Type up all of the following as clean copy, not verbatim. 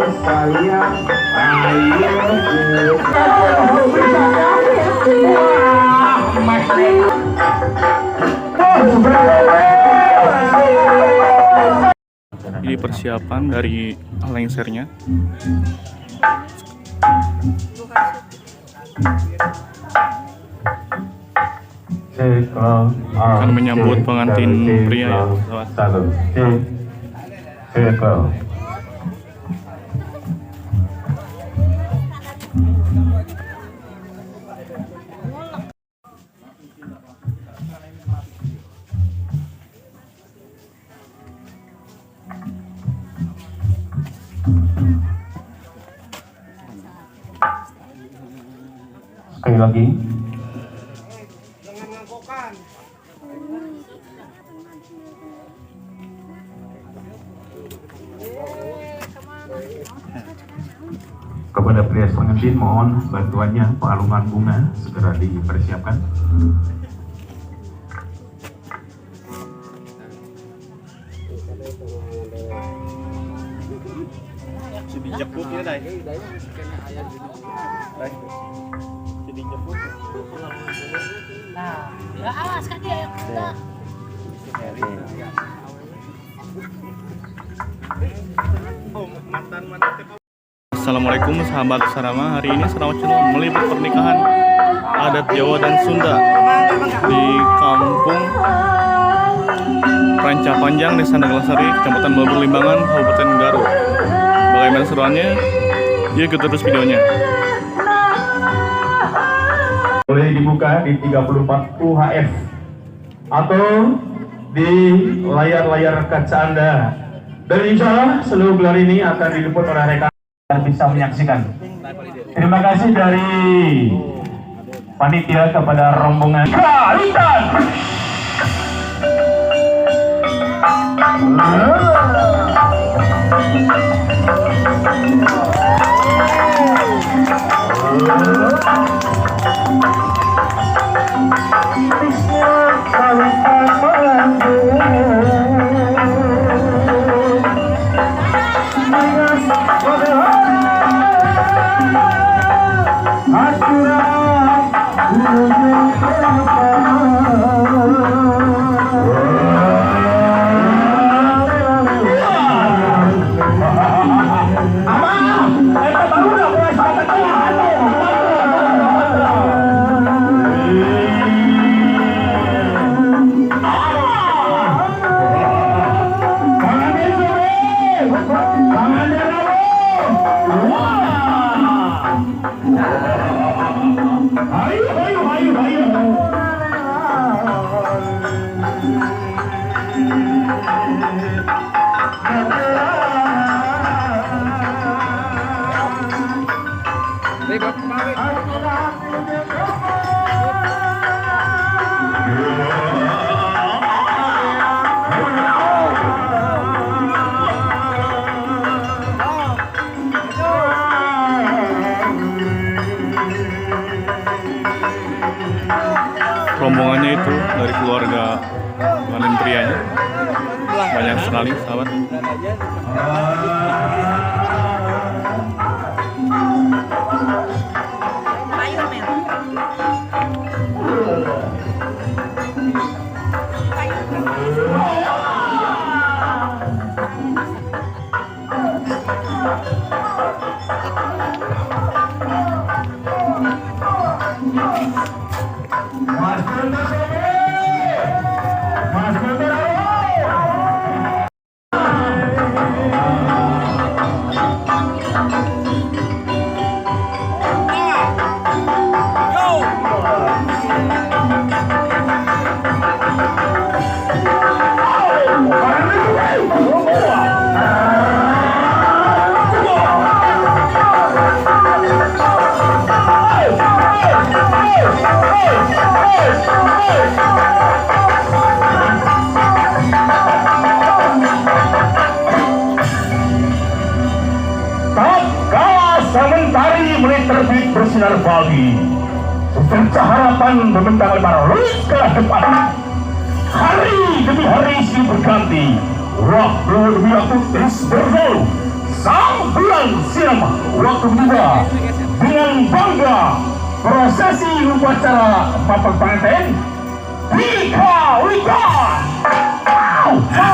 Sayang, ayo. Wah, Mas. Ini persiapan dari lengsernya. Akan menyambut pengantin pria ya, sahabat. Satu, tiga. Sekali lagi. Kepada pria pengantin mohon bantuannya, pengalungan bunga segera dipersiapkan. Nah, ya awas kan dia yang kena. Assalamualaikum sahabat Sarama. Hari ini Sarama Channel meliput pernikahan adat Jawa dan Sunda di Kampung Rancah Panjang, Desa Neglasari, Kecamatan Balubur Limbangan, Kabupaten Garut. Bagaimana seruannya? Yuk ikuti terus videonya. Boleh dibuka di 34 UHF atau di layar-layar kaca Anda. Dan insya Allah seluruh gelar ini akan diliput oleh rekan yang bisa menyaksikan. Terima kasih dari panitia kepada rombongan Kalitan. Ayo, ayo, ayo, ayo. Rombongannya itu dari keluarga pengantin prianya banyak sekali sahabat. Payung mel. Payung. Mas Guntur sini. Mas Guntur ayo. Tatkala sementari mulai terbit bersinar pagi, secercah harapan membentang lebar lurus ke arah depan. Hari demi hari silih berganti, waktu demi waktu terus berlalu. Sang bulan sirama waktu tiba dengan bangga prosesi upacara papak pengantin dikawinkan. Go, go, go, go.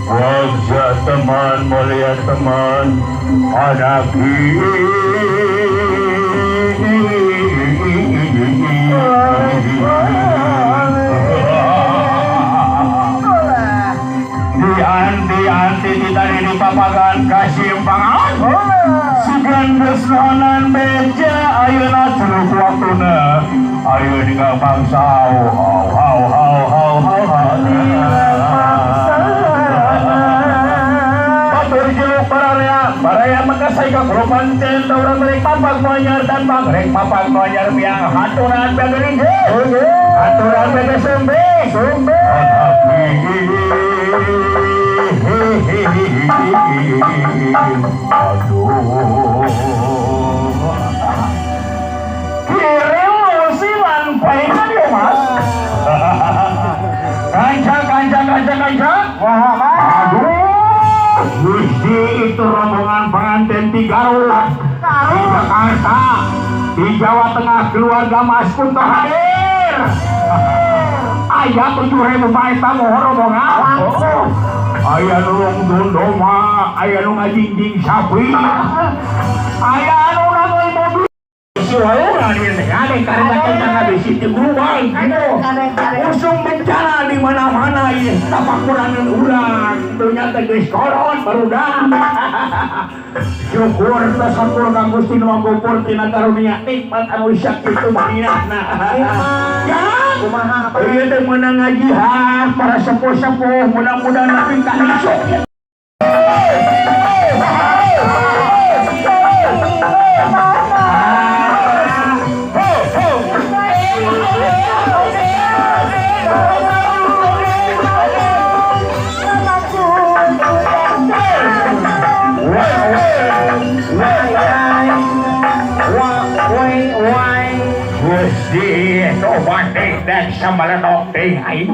Wajah teman, mulia teman, ada. Di anti-anti kita di papagan kasimpangan sugan besnonan beja ayeuna curug waktuna ayeuna ninggal bangsa hau hau hau hau hau hau batur jeluk baraya baraya makasai ka pancen urang rek papak moanyar dan bang rek papak moanyar biang haturan bagering haturan bebe sumbe sumbe. Aduh, kirim musiman baiknya dia mas. Kanca kanca kanca kanca. Wah mas. Aduh, Gusti itu rombongan pengantin di Garut, di Jakarta, di Jawa Tengah keluarga Mas Kunto hadir. Ayah 7.000 paeta moho rombongan. Langsung. Aya nu dondoma, aya nu ngajingjing sapi, aya nu nangoi mobil. Si wae ieu teh ade kareta kencang habis itu geruang gitu. Usum bencana di mana-mana ieu tapakurangan urang. Ternyata geus koron barudak. Syukur teh syukur ka Gusti nu ngumpul tina karunia nikmat anu sakitu banyakna. Ya, kumaha ieu teh meunang ngajihan para sepuh-sepuh mudah-mudahan nepi ka isuk.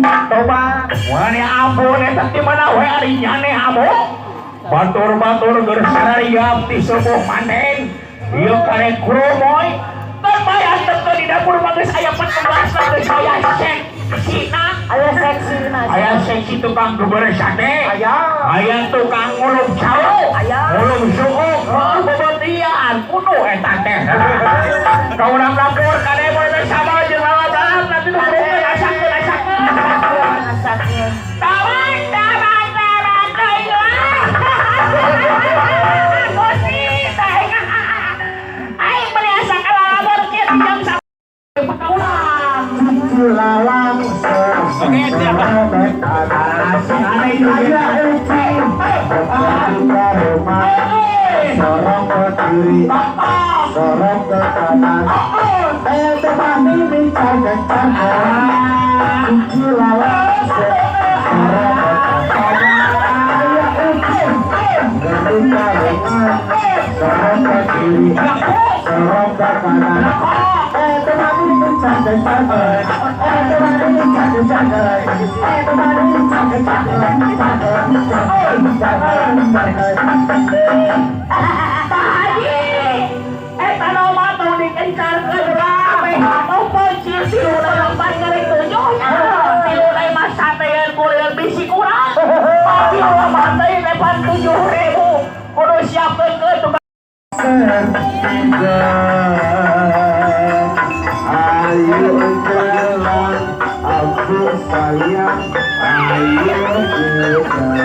Toba, wani ampun eta di mana we ari nyane amuk. Batur-batur geus sarariap di sepuh manten. Ieu karek kurumoy. Teu bae antepkeun di dapur mah geus aya petugasna geus aya seksina. Aya seksina. Aya seksi tukang geber sate. Aya. Aya tukang ngulung cau. Aya. Ngulung suuk. Bobodian kudu eta teh. Ka urang dapur kade moe sama jeung lalabang nanti nu hurungkeun asakeun asakeun. Tawan tawan tawan teuing lah. Gusti teuing. Aing meuni asa kalalabur kieu jam pakaulan. Lalang. Oke, siap. Sorong ke kiri, sorong ke kanan. Temani bincang kencang. Cuci lalang, sorong ke kanan. Ketika rumah, sorong ke kiri, sorong ke kanan. Temani bincang kencang. Temani bincang kencang. Temani bincang kencang. Pak Haji, eta nu mah tong dikencarkeun rame. Mau pocil tilu delapan ngarek tujuh nya. Tilu deui mah satean kuliah bisi kurang. Tilu delapan deui depan 7.000. Kudu siapkeun ke tukang. Ayo jalan, aku sayang. Ayo jalan.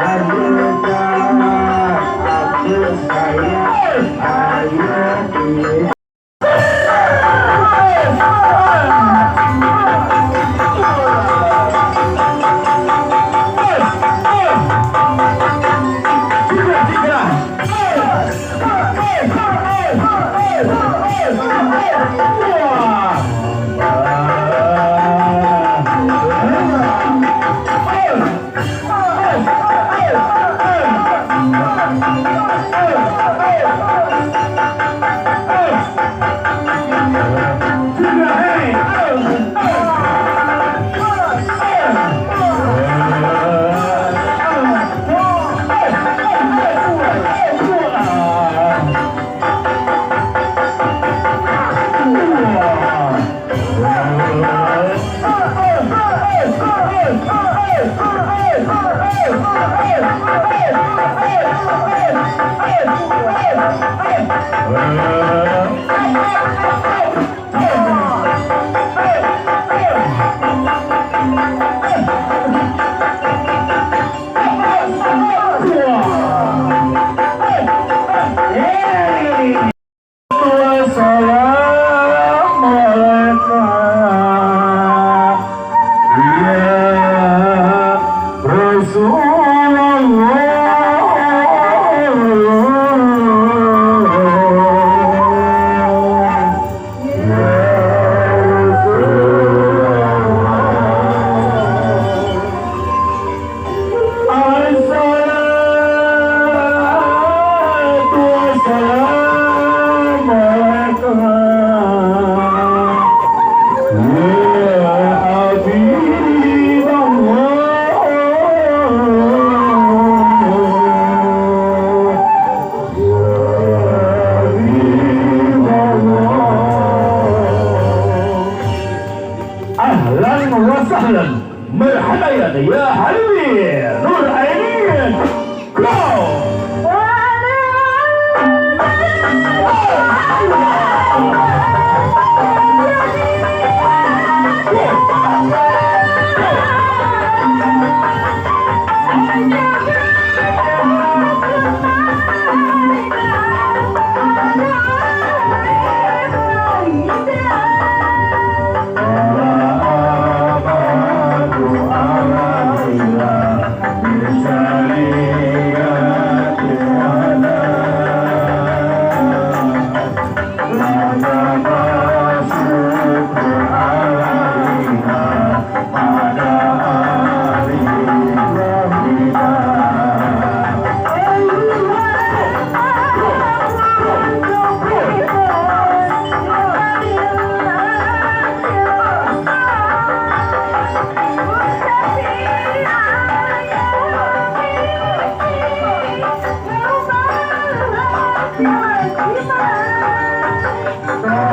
Ayo jalan, aku sayang, ayo kita. اهلا وسهلا، مرحبا يا حبيبي نور عينين.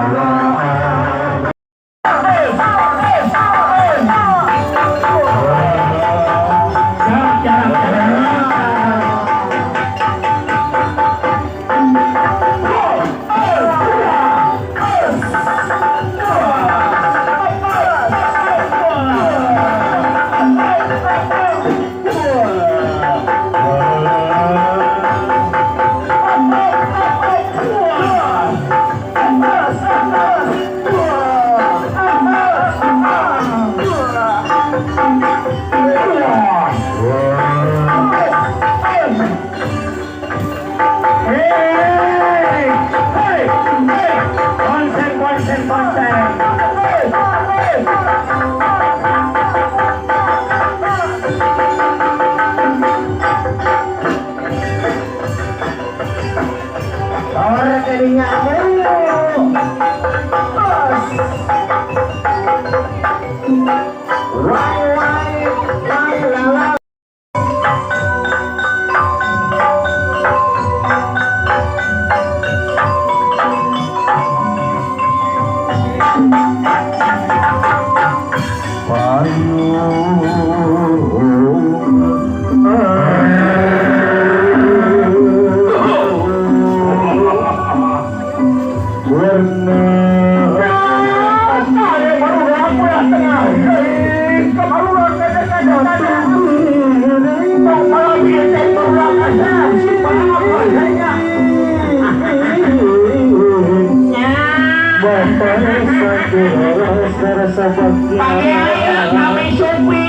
جو. Konsen, konsen, konsen. Orang kadinya ayo. Wai wai wai la la. Kami Supi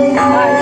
Ayo.